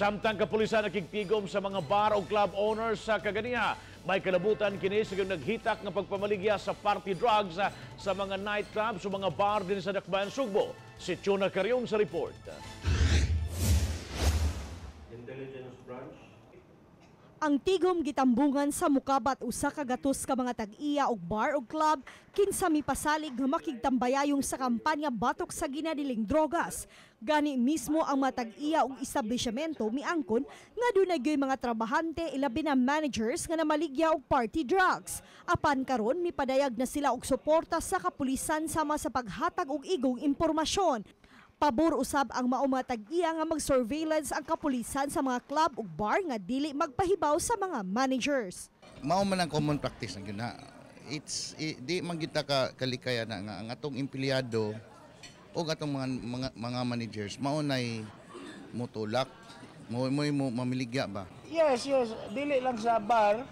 Samtang kapulisan nakigtigom sa mga bar o club owners sa kaganiha, may kalabutan kini sa naghitak nga pagpamaligya sa party drugs sa mga nightclubs o mga bar din sa Dakbayan Sugbo. Si Chona Carion sa report. Intelligence Branch. Ang tigom gitambungan sa mukabat 100 ka mga tag-iya og bar og club kinsa mipasalig nga makigtambayayong sa kampanya batok sa ginadiling drogas. Gani mismo ang mga tag-iya og establishmento miangkon nga dunay gyoy mga trabahante, ilabi na managers, nga namaligya og party drugs. Apan karon mipadayag na sila og suporta sa kapulisan sama sa paghatag og igong impormasyon. Pabor usab ang maong mga tag-iya nga mag-surveillance ang kapulisan sa mga club ug bar nga dili magpahibaw sa mga managers. Mao man ang common practice na gyud na. Di man gyud ta ka kalikaya na nga ang atong empleyado o atong mga managers mao nay mutulak mo mamiligya ba. Yes. Dili lang sa bar,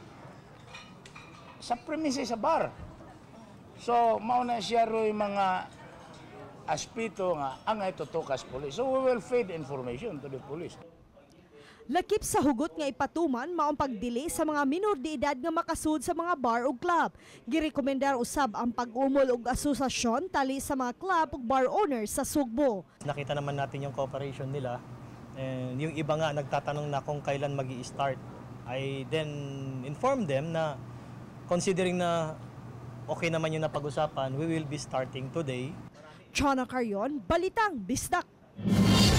sa premises sa bar. So, mao na siya ro'y mga aspeto nga angay tutukas police. So, we will feed information to the police. Lakip sa hugot nga ipatuman maong pagdili sa mga minor de edad nga makasud sa mga bar ug club. Girekomendar usab ang pag-umol og asosasyon tali sa mga club ug bar owners sa Sugbo. Nakita naman natin yung cooperation nila. And yung iba nga nagtatanong na kung kailan mag start. I then inform them na considering na okay naman yung napag-usapan, we will be starting today. Chona Carion, Balitang Bisdak.